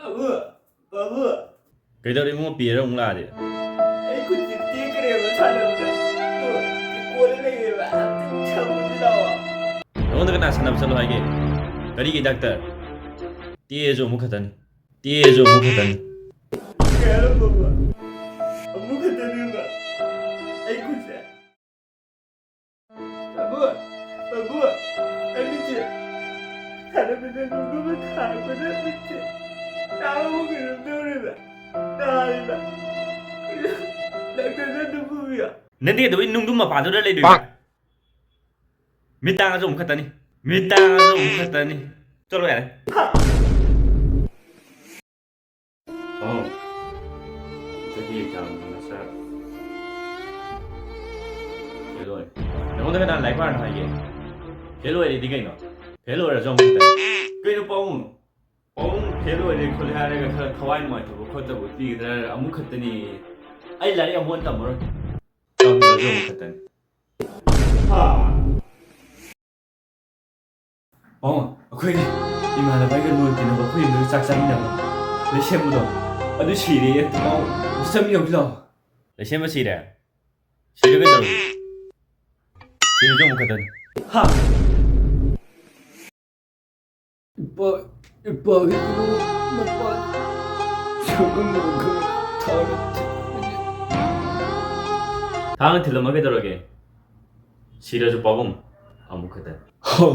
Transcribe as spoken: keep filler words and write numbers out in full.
ꯕꯥꯕꯨ, ꯕꯥꯕꯨ꯫ ꯀꯩꯗꯧꯔꯦ ꯏꯕꯨꯡꯉꯣ, ꯄꯤꯔ ꯑꯃꯨꯛ ꯂꯥꯛꯑꯗꯤ? ꯑꯩ ꯈꯨꯠꯁꯦ ꯇꯦꯛꯈ꯭ꯔꯦꯕ ꯁꯥꯟꯅꯕꯗ꯫ ꯑꯗꯣ ꯀꯣꯜꯂ ꯂꯩꯔꯦꯕ꯫ ꯑꯝꯇꯪ ꯁꯝꯃꯨꯁꯤ ꯂꯥꯛꯑꯣ꯫ ꯅꯉꯣꯟꯗ ꯀꯅꯥ ꯁꯥꯟꯅꯕ ꯆꯠꯂꯣ ꯍꯥꯏꯒꯦ? ꯀꯔꯤꯒꯤ ꯗꯥꯛꯇꯔ? ꯇꯦꯛꯑꯁꯨ ꯑꯃꯨꯛ ꯈꯛꯇꯅꯤ꯫ ꯇꯦꯛꯑꯁꯨ ꯑꯃꯨꯛ ꯈꯛꯇꯅꯤ꯫ ꯀꯩ ꯍꯥꯏꯅꯣ ꯕꯥꯕꯨ? ꯑꯃꯨꯛ ꯈꯛꯇꯅꯦꯕ? ꯑꯩ ꯈꯨꯠꯁꯦ꯫ ꯕꯥꯕꯨ, ꯕꯥꯕꯨ, ꯑꯩ ꯃꯤꯠꯁꯦ ꯁꯥꯟꯅꯕꯗ ꯅꯨꯡꯗꯨꯝ ꯊꯥꯔꯛꯄꯗ ꯃꯤꯠꯁꯦ ꯅꯥꯕ ꯀꯩꯅꯣꯝ ꯇꯧꯔꯦꯕ꯫ ꯅꯥꯔꯦꯕ꯫ ꯗꯥꯛꯇꯔꯗ ꯑꯝꯇ ꯄꯨꯕꯤꯌꯣ꯫ ꯅꯪꯗꯤ ꯀꯩꯗꯧꯕꯩ ꯅꯨꯡꯗꯨꯝ ꯃꯄꯥꯗꯨꯗ ꯂꯩꯗꯣꯏꯕ? ꯃꯤꯠ ꯇꯥꯡꯉꯁꯨ ꯑꯃꯨꯛ ꯈꯛꯇꯅꯤ꯫ ꯃꯤꯠ ꯇꯥꯡꯉꯁꯨ ꯑꯃꯨꯛ ꯈꯛꯇꯅꯤ꯫ ꯆꯠꯂꯣ ꯌꯥꯔꯦ꯫ ꯑꯧ꯫ ꯍꯟꯗꯛꯀꯤ exam ꯁꯦ ꯃꯥꯁꯇꯔ ꯐꯦꯜ ꯑꯣꯏꯔꯦ꯫ ꯅꯉꯣꯟꯗ ꯀꯅꯥꯅ ꯂꯥꯏꯔꯤꯛ ꯄꯥꯔꯅꯣ ꯍꯥꯏꯒꯦ? ꯐꯦꯜ ꯑꯣꯏꯔꯦꯗꯤ ꯀꯩꯅꯣ? ꯐꯦꯜ ꯑꯣꯏꯔꯁꯨ ꯑꯃꯨꯛ ꯈꯛꯇꯅꯤ꯫ ꯀꯩꯅꯣ ꯄꯥꯕꯨꯡ? ꯄꯥꯕꯨꯡ ꯐꯦꯜ ꯑꯣꯏꯔꯦ ꯈꯣꯠꯂꯦ ꯍꯥꯏꯔꯒ ꯈꯔ ꯊꯋꯥꯏ ꯅꯨꯡꯉꯥꯏꯇꯕ ꯈꯣꯠꯇꯕ ꯄꯤꯒꯗ꯭ꯔꯥ ꯍꯥꯏꯔꯒ ꯑꯃꯨꯛ ꯈꯛꯇꯅꯤ꯫ ꯑꯩ ꯂꯥꯏꯔꯤꯛ ꯑꯃꯨꯛ ꯍꯟꯅ ꯇꯝꯃꯔꯣꯏ꯫ ꯇꯝꯗ꯭ꯔꯁꯨ ꯑꯃꯨꯛ ꯈꯛꯇꯅꯤ꯫ ꯍꯥ? ꯄꯥꯕꯨꯡ, ꯑꯩꯈꯣꯏ ꯏꯃꯥꯟꯅꯕ ꯑꯩꯒ ꯂꯨꯅ ꯇꯤꯟꯅꯕ ꯑꯩꯈꯣꯏ ꯌꯨꯝꯗ ꯆꯥꯛ ꯆꯥꯃꯤꯟꯅꯕ ꯂꯩꯁꯦꯝꯕꯗꯣ, ꯑꯗꯨ ꯁꯤꯔꯦꯌꯦ꯫ ꯄꯥꯕꯨꯡ, ꯑꯝꯇ ꯆꯪꯃꯤꯟꯅꯧꯁꯤ ꯂꯥꯛꯑꯣ꯫ ꯂꯩꯁꯦꯝꯕ ꯁꯤꯔꯦ? ꯁꯤꯔꯦ ꯀꯩꯗꯧꯔꯒꯦ? ꯁꯤꯔꯁꯨ ꯑꯃꯨꯛ ꯈꯛꯇꯅꯤ꯫ ꯍꯥ? ꯏꯄꯥ, ꯏꯄꯥꯒꯤ ꯏꯔꯨ ꯃꯄꯥꯟ ꯁꯣꯛꯂꯝꯕꯗꯨ ꯈꯔ ꯊꯥꯡꯅ ꯊꯤꯜꯂꯝꯃꯤ꯫ ꯊꯥꯡꯅ ꯊꯤꯜꯂꯝꯃ ꯀꯩꯗꯧꯔꯒꯦ? ꯁꯤꯔꯁꯨ ꯄꯥꯕꯨꯡ ꯑꯃꯨꯛ ꯈꯛꯇꯅꯤ꯫ ꯍꯥ?